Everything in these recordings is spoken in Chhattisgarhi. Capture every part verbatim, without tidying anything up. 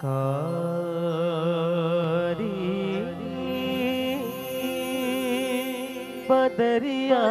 तारी बदरिया।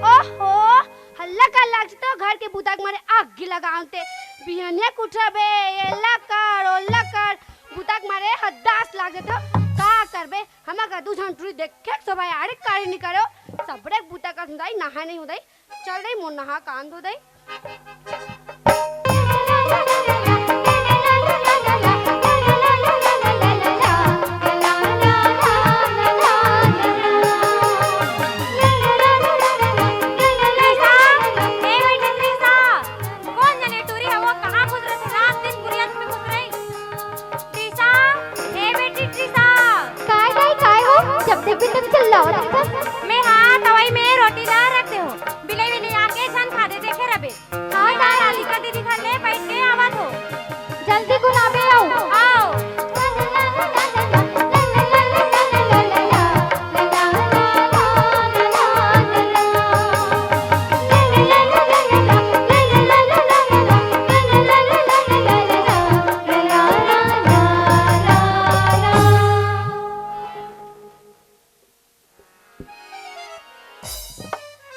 ओहो, हल्ला कर लाग जथे घर के बुता के मारे आगी लगावते। बिहनिया के उठबे, एला कर, ओला कर, बुता के मारे हदास लाग जथे। का करबे, हमर घर दू झन टूरी देखे के शोभा आड़े कारी नी करो। सबरे बुता कर सुनदाई, नहा नहीं होदाई। चल रे, मोर नहा कान धो दई। त्रिशा, ए बेटी त्रिशा, कोन जनी टूरी हवो, कहाँ घुस रथे? रात दिन कुरिया में घुस रही। त्रिशा, ए बेटी त्रिशा। काय, काय, काय हो? जब देखबे तब चिल्लावत रहिथस। मैं हा तवई में रोटी ला रख दे हो। बिलाई बिलाई आके झन खा दे, देखे रबे। हाँ, मैं हा राधिका दीदी घर ले बैठ के आवत हो। जल्दी गुनाबे आओ। आओ।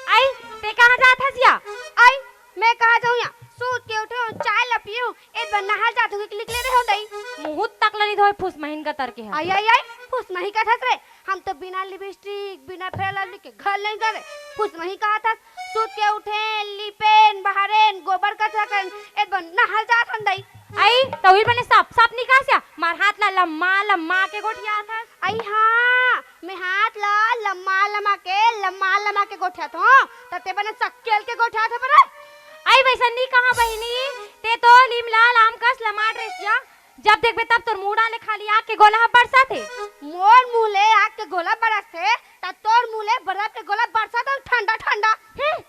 आई, ते कहाँ जात हस या? आई, मैं कहाँ जाऊँ या? सूत के उठे हूँ, चाय ला पिए हूँ, एक बार नहा जात हूँ, निकले रहे हो दई। मुँह तक ला नहीं धोए, फुस महीन का तर के है। आई, आई, आई, फुस मही का थस रे। हम तो बिना लिपस्टिक, बिना फेयर लवली के घर नहीं जावे। फुस मही का थस, सूत के उठेन, लिपेन, बहारेन, गोबर कचरा करेन, एक बार नहा जात हन दई। आई, तौही बने साफ साफ निकास या, मार हाथ ला लम्मा लम्मा के गोठियात हस। आई हाँ, मैं हाथ ला लम्मा लम्मा के, लम्मा लम्मा के गोठियात हूँ, त ते बने सक्केल के गोठियात है बने। आई वैसा नी कहा बहिनी, ते तो लीम लाल आम कस लमाट रेसिया, जब देखबे तब तोर मुंह डाले खाली आग के गोला ह बरसत हे। मोर मुंह ले आग के गोला बरसथे, त तोर मुंह ले बर्फ के गोला बरसत हे ठंडा ठंडा। हम्म,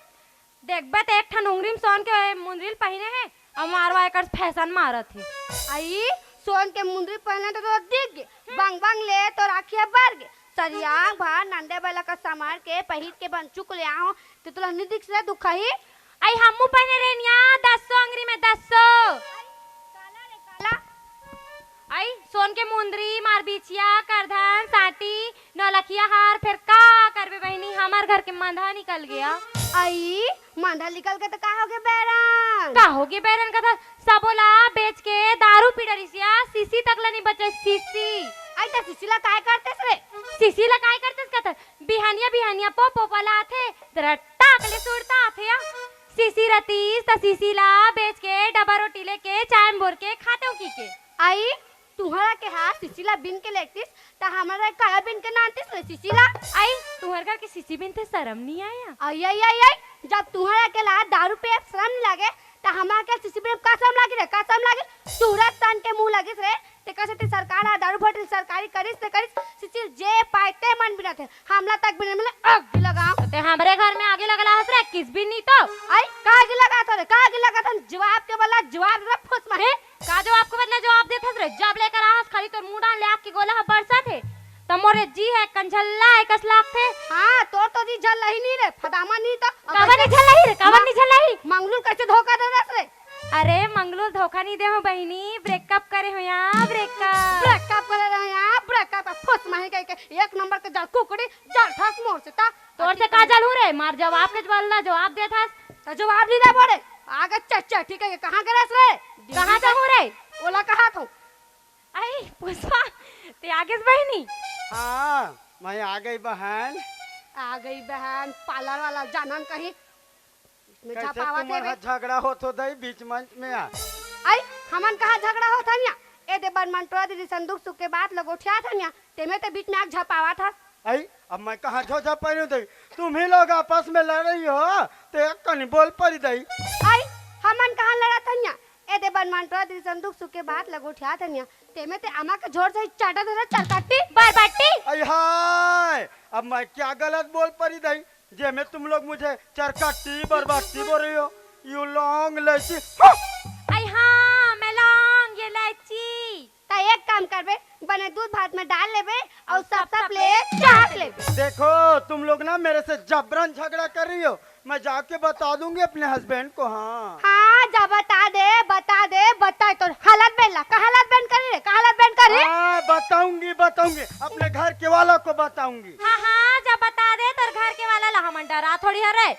देखबे त एक ठन उंगरी म सोन के मुंदरी ल पहिने हे, अउ मारवा एकर फैशन मारत हे। आई, सोन के मुंदरी पहिने त तोर दिख गे, बंग बंग ले तोर आँखी ह बर गे। सरियांग भर नंदे वाला का समार के पहिर के बंचू को ले आहो, त तोला नी दिख से दुखही। आई, हमू पहिने रेनिया, दसो अंगरी में दसो। काला रे काला। आई, सोन के मुंदरी, मारबिछिया, करधन, सांटी, नौलखिया हार, फेर का करबे बहिनी, हमर घर के मंधा निकल गया। आई, मंधा निकल के त का होगे बैरन? का होगे बैरन कथा, सबो ला बेच के दारू पी डरिस या, सीसी तक ला नी बचे, सीसी। आई, त सीसी ला काय करतेस रे? सीसी ला काय करतेस कथा, बिहनिया बिहनिया पो पो पलाथे, तेरा टाक ले सुरता आथे या। सीसी रतीस त सीसी ला बेच के डब्बा रोटी लेके चाय म बोर के खाते हो की के। आई, तुहरा के हाथ सीसी ला बिन के लेगतीस, त हमरा काला बिन के नानतीस रे सीसी ला? आई, तुहर घर के सीसी बिन ते शरम नी आया? आई, आई, आई, आई, जब तुहरा के ला दारू पे शरम नी लागे, त हमरा के सीसी बिन का शरम लागे रे, का शरम लागे? तुहरा तन के मुंह लगिस रे, तेकर सेती सरकार ह दारू भट्टी सरकारी करिस ते करिस, सीसी ल जे पाय ते मन बिनथे, हमला तक बिना मिले आगी लगाओ। ते हमरे घर में आगी लगला हस रे, किस भी नी तो। आई, का आगी लगात हो रे, का आगी लगात हो? जवाब के बदला जवाब दे, फुस मही। का जवाब के बदला जवाब देत हस रे? जब लेकर आहस खाली तोर मुंह डाल ले आग के गोला ह बरसत हे। त मोरे जी हे, कंझल्ला हे कस लागथे। हाँ, तोर तो जी झल्ला ही नहीं रे, फदामा नहीं तो। काबर नहीं झल्ला ही रे, काबर नहीं झल्ला ही? मंगलू ल कैसे धोखा दे दस रे? अरे, मंगलू ल धोखा नहीं दे हो बहिनी, ब्रेकअप करे हो या, ब्रेकअप। ब्रेकअप करे रहे या, ब्रेकअप। फुस माही कह के एक नंबर के जड़ कुकड़ी, जड़ ठास मोर से ता। तोर से का जड़ हूँ रे, मार जवाब के जवाब ला जवाब दे थास। त जवाब नहीं दे बोले। आगे चच्चा, ठीक है, ये कहाँ के रस रे? कहाँ से हूँ रे? ओला कहा तू? आई, पुष्पा, ते आगेस बहिनी? हाँ, मैं आ गई बहन। आ गई बहन, पार्लर वाला जानन कहीं। मैं कैसे झपावत तुमन हे ह बे। झगड़ा होत हो दई बीच मंच में आ? आई, हमन कहाँ झगड़ा होत हन या? ए दे बन मंटोरा दीदी संदूक सुख के बात लगोठियात हन या, तेमे ते बीच में आग झपावत हस। आई, अब मैं कहाँ झोझा पहनू दई? तुम ही लोग आपस में लड़ रही हो, तो एक कनी बोल पड़ी दई। आई, हमन कहाँ लड़त हन या? ए दे बन मंटोरा दीदी संदूक सुख के बात लगोठियात हन या, तेमे ते आमा के झोर से चाटा दे चरकट्टी। बरबट्टी। आई हाय, अब मैं क्या गलत बोल पड़ी दई, जेमे तुम लोग मुझे चरकट्टी बरबट्टी बोल रही हो? यू लौंग इलायची। आई हाँ, मैं लौंग इलायची। त एक काम करबे, बने दूध भात में डाल लेबे और सब सब सब ले ले चाट लेबे। देखो, तुम लोग ना मेरे से जबरन झगड़ा कर रही हो। मैं जाके बता दूंगी अपने हस्बैंड को। हाँ। हाँ, जा बता दे, बता दे, बता। तो हालत बेन ला, का हालत बेन करी रे, का हालत बेन करी? हाँ, बताऊंगी, बताऊंगी, अपने घर के वाला को बताऊंगी। हाँ हाँ, जा बता दे तोर घर के वाला ला, हमन डरा थोड़ी हरे।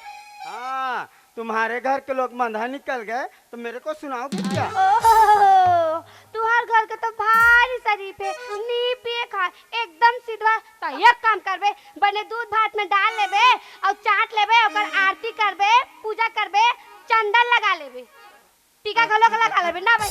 हाँ, तुम्हारे घर के लोग मंधा निकल गए तो मेरे को सुनाओगे क्या? ओहो, तुहार घर के तो भारी शरीफ हे, नी पिए खाए, एकदम सिधवा। त एक काम करबे, बने दूध भात में डाल लेबे और चाट लेबे, ओकर आरती करबे, पूजा करबे, चंदन लगा लेबे, टीका घलो के लगा लेबे ना भाई।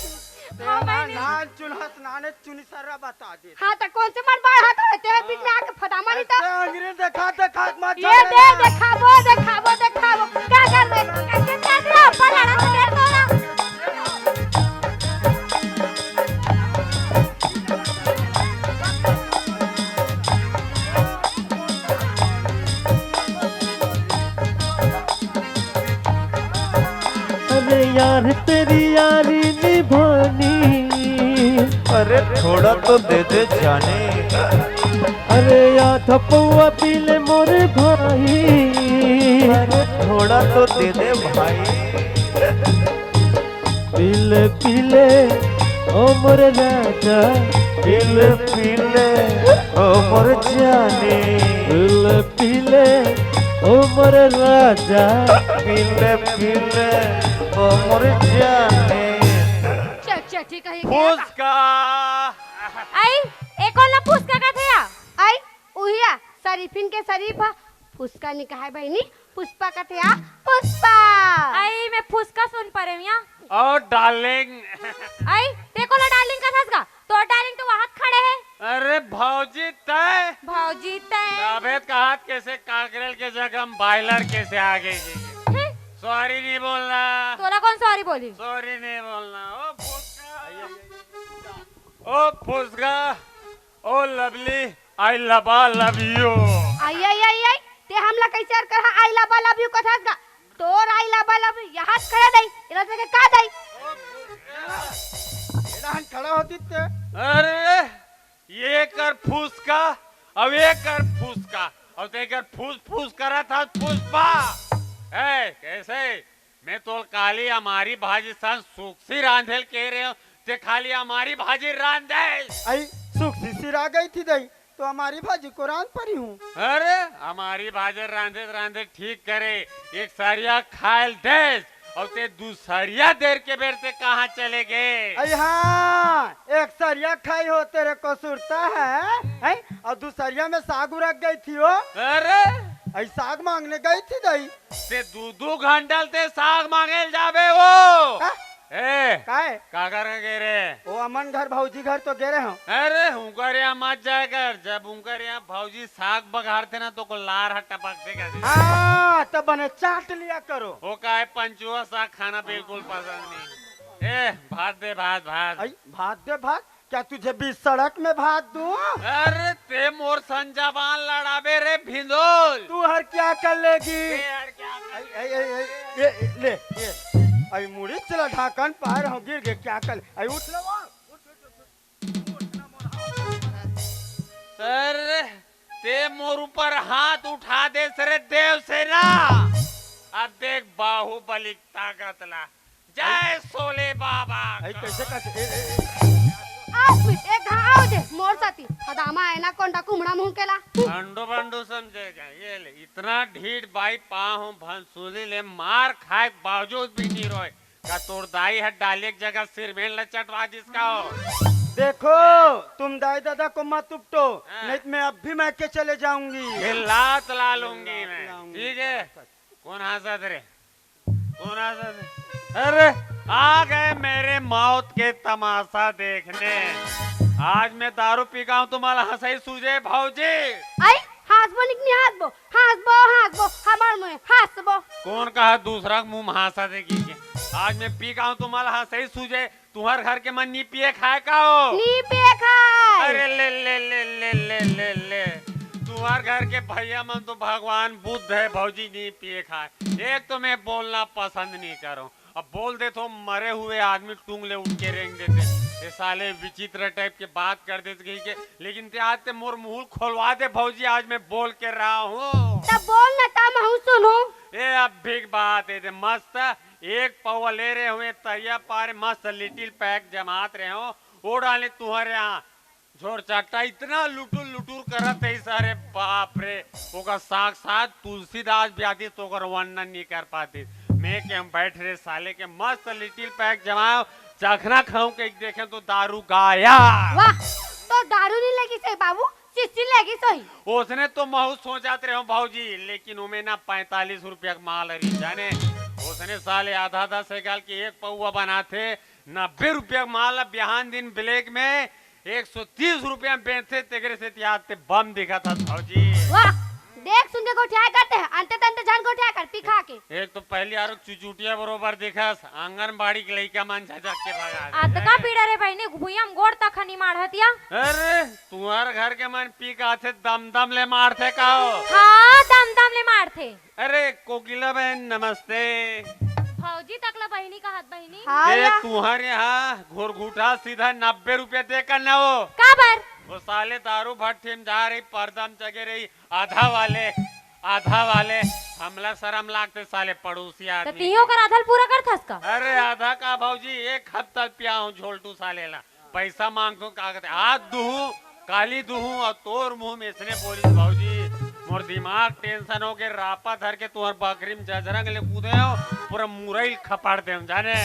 हाँ, ना, बहिनी। नान चुनहस नाने चुनी सर्रा बता दे। हाँ, त कौन से मन बाढ़ हाथ होते हैं, बीच में आके फदामा नहीं तो। ऐसे अंगरी देखा, देखा, मत ये जा दे, रे। देखाबो, देखाबो, देखाबो। क्या कर रहे? ऐसे कर दे, ऊपर लड़ा तो दे तो ना। अरे यार, तेरी यारी निभानी। अरे थोड़ा तो दे दे जाने। अरे आधा पौवा पी ले मोरे भाई। अरे थोड़ा तो दे दे भाई। पीले पीले ओ मोरे राजा। पीले पीले ओ मोरे जानी। पीले पीले ओ मोरे राजा। पीले पीले ओ मोरे जानी। चल, चल, ठीक है, ये क्या था? फुसका। आई, ए कोन ला फुसका कथे या? आई, उहिया, शरीफिन के शरीफ ह। फुसका नी कहाय बहिनी, पुष्पा कथे या, पुष्पा। आई, मैं फुसका सुन परे हूँ या। ओ डार्लिंग। आई, ते कोन ला डार्लिंग कथस गा? तोर डार्लिंग तो वहां खड़े हे। अरे भौजी तय। भौजी तय। अबे कहात कैसे काकरेल के जगह हम बॉयलर कैसे आ गई जी? हम्म। सॉरी नहीं बोलना। तोला कौन सॉरी बोली? सॉरी नहीं बोलना। ओ फुसका। ओ फुसका। Oh lovely. I love, I love you। आई, आई, आई, आई, ते हमला कैसे अर करहा I love, I love you कथस गा? तोर I love, I love you यहाँ खड़ा दई, इला से का दई? एडान खड़ा होती ते। अरे, ये कर फुसका, अब ये कर फुसका, अब ते कर फुस फुस करा था पुष्पा। ए, कैसे? मैं तोल काली हमारी भाजी सन सुखसी रांधेल कह रहे हो, ते खाली हमारी भाजी रांधे। आई सुखसी सिरा गई थी दई, तो हमारी भाजी को रांध परी हूँ। अरे, हमारी भाजी रांधे रांधे ठीक करे, एक सरिया खायल देस, और ते दूसरिया देर के बेर ते कहाँ चले गए? अरे हाँ, एक सरिया खाई हो तेरे को सुरता है, हैं? और दूसरिया में साग उरक गई थी हो। अरे, आई साग मांगने गई थी दई। ते दू दू घंटा ते साग मांगे ल जाबे हो। का? ए, काय? का कर के गे रे? ओ अमन घर, भौजी घर तो गे रहे हो। अरे, उनकर यहाँ मत जाए कर, जब उनकर यहाँ भौजी साग बघारथे ना, तो को लार हा टपकथे का। हाँ, तो बने चाट लिया करो। वो का है, पंचुआ साग खाना बिल्कुल पसंद नहीं। ए, भात दे, भात, भात। आई, भात दे, भात। क्या तुझे बीच सड़क में भात दूं? अरे, ते मोर सन जबान लड़ाबे रे भिंदोल। तू हर क्या कर लेगी? ते हर क्या कर आई, आई, आई, आई, ये, ये, ले, ये। आई मुड़ी चला ढाकन पार हो गिर गए, क्या कर? आई उठ ले वो। उठ, उठ, उठ, उठ। उठ ना मोर हाथ। अरे, ते मोर ऊपर हाथ उठा देस रे देवसेना। अब देख बाहुबली के ताकत ला। जय शोले बाबा। ए, कैसे, कैसे? ए, ए, ए। आओ, एक घाव दे, मोर साथी। हदामा एनाकोंडा कुमड़ा मुंह केला। बंडू, बंडू समझेगा। ये ले, इतना ढीठ बाई पा हूँ, भंसूली ले मार खाए के बावजूद भी नहीं रोए। का तोर दाई ह डाले के जगह सिरमेंट ल चटवा दिस का हो? देखो, तुम दाई दादा को मत उपटो, हाँ। नहीं तो मैं अब भी मायके चले जाऊंगी। ये लात ला लूंगी मैं। लाऊंगी। ठीक है? कौन हंसत रे? कौन हंसत रे? अरे, आ गए मेरे मौत के तमाशा देखने। आज मैं दारू पी का हूँ, तुम्हारा हंसाई सूझे भौजी। आई, हंसबो निक नहीं हंसबो, हंसबो, हंसबो, हमार मुंह हंसबो। कौन कहा दूसरा के मुंह में हंसा देखी के? आज मैं पी का हूँ, तुम्हारा हंसाई सूझे। तुम्हार घर के मन नी पिए खाए का हो? नी पिए खाए। अरे ले, ले, ले, ले, ले, ले, ले। तुम्हार घर के भैया मन तो भगवान बुद्ध है भौजी, नी पिए खाए। एक तो मैं बोलना पसंद नहीं करूँ, अब बोल दे तो मरे हुए आदमी टूंग ले उठ के रेंग देते। ये साले विचित्र टाइप के बात कर देते कहीं के, लेकिन ते आज ते मोर मुंह खोलवा दे भौजी, आज मैं बोल के रहा हूँ। तब बोल ना, तब हम सुनूं। ए, अब भी बात है, ते मस्त एक पौवा ले रहे हुए, तरिया पार मस्त लिटिल पैक जमात रहे हो, ओ डाले तुम्हारे यहाँ झोर चट्टा इतना लुटुर लुटुर करत है सारे, बाप रे। ओकर साक्षात तुलसीदास भी आतिस तो ओकर वर्णन नहीं कर पातिस। मैं के हम बैठ रहे साले के मस्त लिटिल पैक जमायो, चखना खाऊं के देखे तो दारू गाया। वाह, तो दारू नहीं लगी सही बाबू, शीशी लगी सही। उसने तो महू सोचात रहे हो भौजी, लेकिन ओमे ना पैंतालीस रुपया के माल रही जाने। उसने साले आधा आधा से गाल के एक पौवा बनाथे, नब्बे रुपया के माल ला बिहान दिन ब्लैक में एक सौ तीस रुपया में बेचथे, तेकरे से तिहार ते बम दिखत हस भौजी। वाह, देख सुन के गोठियाए करते हैं, अंते तंते झन गोठियाए कर, पी खा के। एक तो पहली आरो चुचुटिया बरोबर दिखस, आंगनबाड़ी के लइका मन झझक के भगा दे। अतका पीड़ा रे बहिनी, भुइयां म गोड़ तक खनी माढ़तिया। अरे, तुहर घर के मन पी के आथे, दम दम ले मारथे का हो? हाँ, दम दम ले मारथे। अरे कोकिला बहन नमस्ते। भौजी तक ला बहिनी कहत बहिनी। हाँ ए, या। तुहर यहाँ घुरघुटा सीधा नब्बे रुपया दे कर न हो। का बर? वो साले दारू भट्ठी में जा रही, पर्दा में चघे रही, आधा वाले, आधा वाले। हमला शरम लागथे साले पड़ोसी त आदमी तिही के। ओकर आधा ल पूरा करथस का? अरे आधा का भौजी, एक हफ्ता पिया हूँ झोलटू साले ला। पैसा मांगथों, का कहते, आज दुहूं, काली दुहूं, अउ तोर मुंह में इसने बोलिस भौजी, मोर दिमाग टेंशन हो गे, रापा धर के तुहर बकरी में जजरंग ले कूदे हो, पूरा मुरई खपाड़ दे जाने।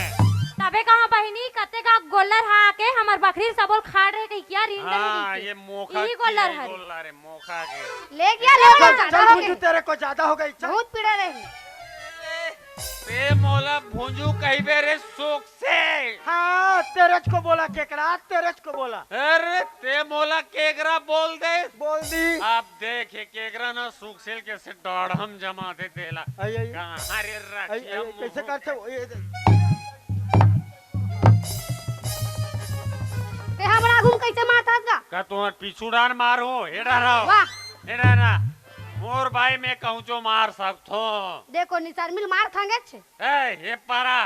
तबे कहा बहिनी, कते का गोल्लर हा आके हमर बकरी सबोल खाड़ रहे कही क्या रीन हाँ, ये मोखा इही गोल्लर हरे। गोल्लर है, मोखा के। ले गया, ले गया, चल, ज्यादा चल, हो गई। तेरे को ज्यादा हो गई, चल। बहुत पीड़ा रही। ते मोला भुंजू कहिबे रे शौक से। हाँ, तेरज को बोला केकरा, तेरज को बोला। अरे, ते मोला केकरा बोल दे। बोल दी। आप देखे केकरा ना सुखशील के से डाढ़म जमा दे देला। आई, आई। कहाँ रे आई, आई, रखिया आई, कैसे मुंह? करते हो? ये दे। ते हमरा घूम कैसे मारता का? का तुम्हार पीछू डान मार हो? हे डारा। वाह। हे डारा। मोर भाई मैं कहूँ जो मार सकथो। देखो निसार मिल मार खांगे छे। ए, हे पारा,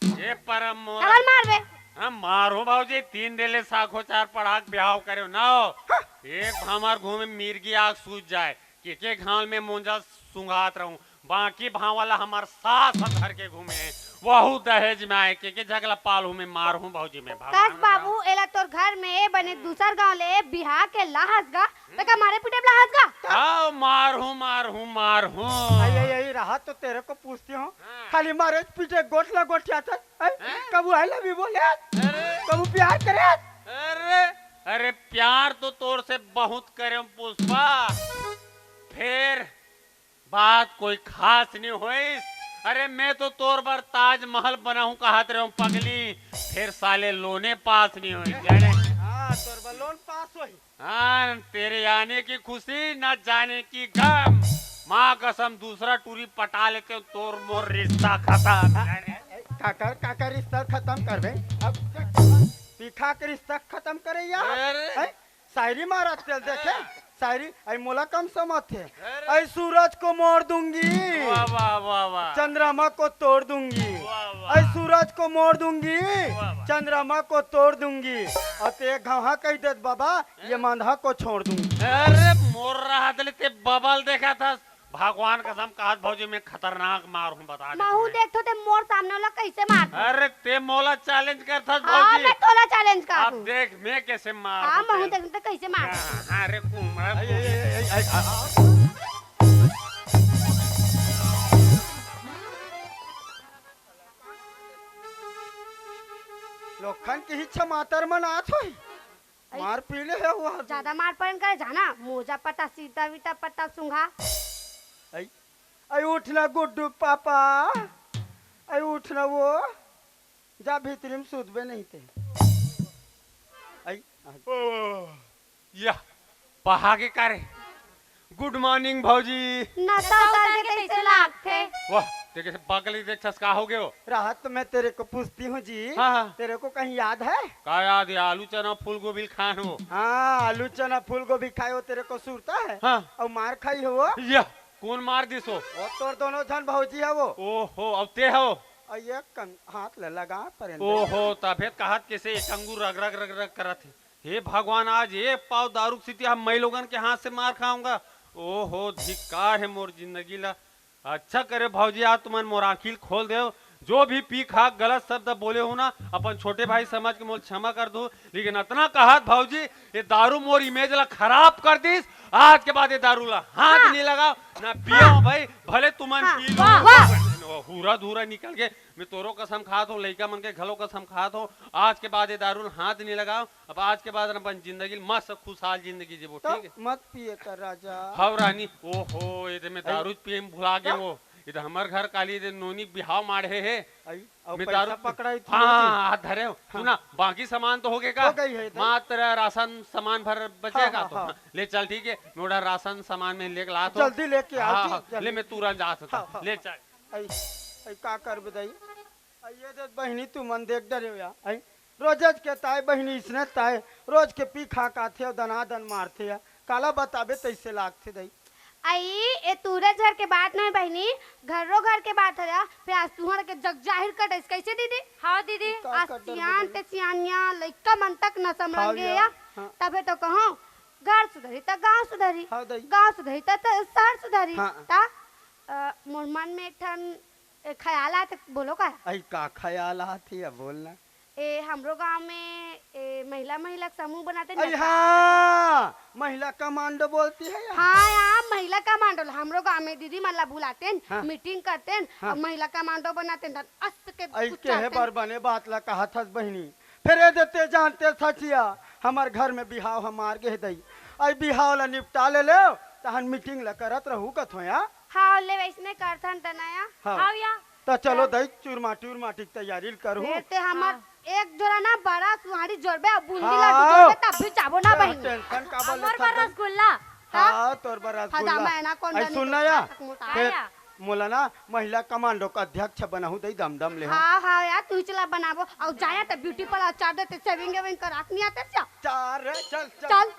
हे परम मोर। काबर मारबे? हम मारो भौजी, तीन डेले साखो चार पढ़ा के ब्याह करे ना हो। हाँ। एक भामर घूमे मिर्गी आग सूझ जाए, के के घाल में मोंजा सुंघात रहूं, बाकी भाव वाला हमार सास धर के घूमे, वहू दहेज में आए, के के झगला पाल हूं मैं मार हूं भौजी मैं भगवान कस बाबू, एला तोर घर में बने दूसर गांव ले बिहा के लाहस गा, त का मारे पीटे ला हंस गा? आओ, मार हूँ, मार हूँ, मार हूँ। आई, आई, आई, रहा तो तेरे को पूछती हूँ। हाँ। खाली मारे पीटे गोठला गोठियाथस, हैं? हैं? कबू I love you बोले? अरे। कबू प्यार करे? अरे, अरे, प्यार तो तोर से बहुत करे हूँ, पुष्पा। फिर बात कोई खास नहीं होइस। अरे, मैं तो तोर बर ताजमहल बनाऊं कहत रहूं पगली, फिर साले लोने पास नहीं होइस, जाने। हाँ, तोर बर लोन पास होई। हाँ, तेरे आने की खुशी, ना जाने की गम। माँ कसम, दूसरा टूरी पटा लेते हो, तोर मोर रिश्ता खत्म, जाने। काकर, काकर रिश्ता खत्म करबे। अब पीखा के रिश्ता खत्म करे यार। अरे। हैं? शायरी मारत चल देखे, हाँ। शायरी, आई मोला कम समझ थे। अरे। आई सूरज को मोड़ दूंगी, वाह, वाह, वाह, वाह। चंद्रमा को तोड़ दूंगी। वाह, वाह। आई सूरज को मोड़ दूंगी, वाह, वाह। चंद्रमा को तोड़ दूंगी। और ते घाहा कह देत बाबा, ये हाँ। मांधा को छोड़ दूंगी। अरे मोर रहत ले ते बबा ल देखत हस। भगवान कसम कहत भौजी, मैं खतरनाक मार हूँ, बता दे महू तुम्हें। देखथो ते मोर सामने ओला कैसे मारथो? अरे ते मोला चैलेंज करथस हाँ, भौजी। मैं तोला चैलेंज कर हाँ, दूँ। देख मैं कैसे मार हाँ, हूँ महू तेला। देख ते कैसे मार हाँ, हाँ, अरे कुमड़ा। लोखन के ही छमातर मन आत होई। अई। मार पी ले हे वो। ज्यादा मार पड़न करे जाना, मोजा पटा, सीता वीता पटा, सुंघा। अई, अई उठ ना गुड्डू पापा, अई उठ ना वो, जा भीतरी में सुतबे नहीं ते। अई, आ। ओ, या, पहा के का रे? गुड मॉर्निंग भौजी। नशा उतर के तैसे लागथे। वाह, ते कैसे पागल ही देख छस, का हो गयो? रात में तेरे को पूछती हूँ जी, हाँ, हाँ। तेरे को कहीं याद है? का याद है? आलू चना फूल गोभी खाए हो। हाँ, आलू चना फूल गोभी खाए हो, तेरे को सुरता है? हाँ। और मार खाई हो वो? या, कौन मार दिस हो? वो तोर दोनों झन भौजी है वो। ओहो, अब ते हो? और ये कन-, हाथ ले लगा परेंदे। ओहो, तभे त कहत कैसे एक अंगूर रग रग रग रग करत हे। हे भगवान, आज एक पाव दारू के सेती हम मई लोगन के हाथ से मार खाऊंगा। ओहो, धिक्कार है मोर जिंदगी ला। अच्छा करे भौजी, आज तुमन मोर आँखी ल खोल देव। जो भी पी खा गलत शब्द बोले हो ना, अपन छोटे भाई समझ के मोल क्षमा कर दो, लेकिन अतना कहत भौजी, ये दारू मोर इमेज ला खराब कर दिस। आज के बाद ये दारू ला हाथ हाँ। नहीं लगाओ ना पियो हाँ। भाई, भले तुमन हाँ। P low. वाह, वाह। हुरा धुरा निकल के, मैं तोरो कसम खात हूँ, लइका मन के घलो कसम खात हूँ, आज के बाद ये दारू ला हाथ नहीं लगाओ। अब आज के बाद अपन जिंदगी ल मस्त खुशहाल जिंदगी जीबो, तो ठीक है? मत पिए कर राजा। हव रानी, ओहो, ये तो मैं दारू पिए में भुला गए तब? वो। ये तो हमर घर काली दे नोनी बिहाव माढ़े हे। आई, और मैं पैसा दारू पकड़ाई थी हाँ, ना जी। हाँ, हाथ धरे हो। हाँ। सुना, बाकी सामान तो हो गए का? हो गई है इधर। मात्र राशन सामान भर बचेगा हाँ, तो। हाँ। हाँ, ले चल, ठीक है, मोड़ा राशन सामान में लेके ला तो। जल्दी लेके आओ हाँ, जी, हाँ, जल्दी। ले मैं तुरंत जात हूँ। हाँ, हाँ, ले हाँ। चल। आई, आई का कर बताई? आई ये दे बहिनी, तुमन देख डरे हो या। आई, रोजज के ताय बहिनी इसने ताय, रोज के पी खा काथे अउ दनादन मारथे या। काला बताबे तइसे लागथे दई। आई, ए तूरे झर के बात नोहे बहिनी, घरो घर के बात हरे। फेर आज तुहर के जग जाहिर कर डरिस, कइसे दीदी? हाँ दीदी। का आज कर डर सियान बदल? ते सियानिया, लइका मन तक नशा में हाँ लगे भैया, या। हाँ। तभे तो कहूँ, घर सुधरी त गाँव सुधरी, हाँ दई। गाँव सुधरी त, त शहर सुधरी। हाँ। त, अ, मोर मन में एक ठन ए, ख्याल आत हे, बोलो का? आई का ख्याल आत हे, या बोलना। ए, हमरो गांव में, ए, महिला, महिला समूह बनाते न आई का? हाँ, महिला कमांडो बोलती है या? हाँ, या, महिला कमांडो ला हमरो गांव में दीदी मन ला बुलाते न, हाँ। मीटिंग करते न, हाँ। और महिला कमांडो बनाते न, अस के आई कुछ केहे चाहते बर न। बने बात ला कहत हस बहिनी। फेर ए देते जानते सचिया, हमर घर में बिहाव हमार गेह दई। आई बिहाव ला निपटा ले लेव, तहन मीटिंग ला करत रहू कथो या। हाँ, ले वैसने करथन त नया। हाँ। हाँ या। त चलो चल। दई, चूरमाटी उरमाटी के तैयारी ल करू। फेर ते हमर हाँ। एक जोड़ा ना बड़ा सुहारी जोरबे अउ बूंदी हाँ। लड्डू जोरबे तब भी चाबो ना हाँ, बहिनी। टेंशन का बोले हमर था बर तुम? रसगुल्ला। हाँ, तोर बर हदा रसगुल्ला। मैं ना कौन आई जानी सुन ना तो या, मोटा फेर आया। मोला ना महिला कमांडो का अध्यक्ष बनाहू दई दम दम ले हो। हाँ, हाँ यार, तू ही चला बनाबो। अउ जाया त ब्यूटी पार्लर चार देते, सेविंग वेविंग करा के नहीं आते क्या? चार रे, चल, चल। चल।